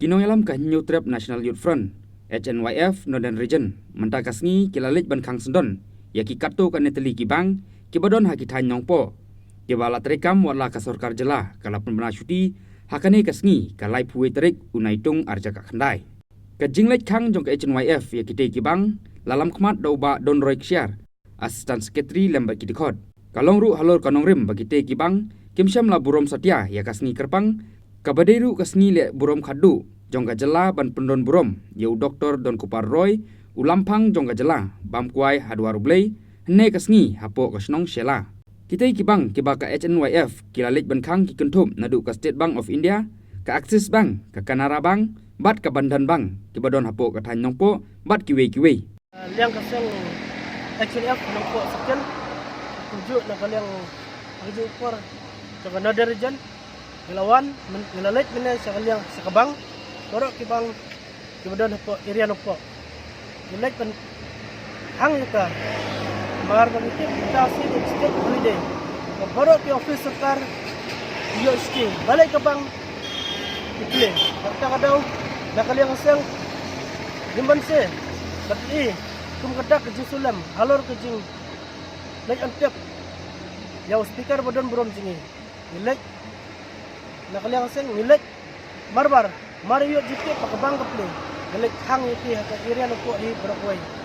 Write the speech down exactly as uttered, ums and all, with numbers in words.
Ki nongïalam ka Hynñiewtrep National Youth Front, H N Y F, Northern Region, mynta ka sngi ki la leit ban khang syndon ïa ki katto katne tylli ki bank kiba don ha ki thaiñ Nongpoh, kiba la treikam wat la ka sorkar jylla ka la pynbna shuti ha kane ka sngi ka laiphew wei tarik u Naitung arhajar khyndai. Ka jingleit khang jong ka H N Y F ïa kitei ki bank la lamkhmat da u Bah Donroy Kshiar, Assistant Secretary lem bad ki dkhot. Ka long ruh halor ka nongrim ba kitei ki bank kim shym la burom satia ïa ka sngi kyrpang, kaba dei ruh ka sngi leh burom khatduh jong ka jylla ban pyndon burom ïa u Doktor Donkupar Roy, u lamphang jong ka jylla bam kwai ha dwar U Blei, hynne ka sngi hapoh ka shnong Shella. Kitei ki bank kiba ka H N Y F ki la leit ban khang ki kynthup naduh ka State Bank of India, ka Axis Bank, ka Canara Bank bad ka Bandhan Bank kiba don hapoh ka thaiñ Nongpoh bad kiwei kiwei. Liang ka seng H N Y F Nongpoh Circle, kumjuh na ka liang, ha kajuh ka por jong ka Northern Region, ngi la wan, ngi la leit mynne sha ka liang, sha ka bank, baroh ki bank kiba don hapoh area Nongpoh. Ngi leit ban khang ïa ka, namar ba ngi tip mynta shisien state holiday, ba baroh ki office sorkar ki ïoh shuti, balei ka bank ki plie? Kata ka daw na ka liang ka seng ngim banse, bad i kum ka dak ka jingsulem halor ka jingleit antep ïa u speaker ba don burom jong ngi. Ngi leit na ka liang ka seng, ngi leit marbar, mar ïoh jingtip ba ka bank ka plie, ngi leit khang ïa ki ha ka area Nongpoh hi baroh kawei.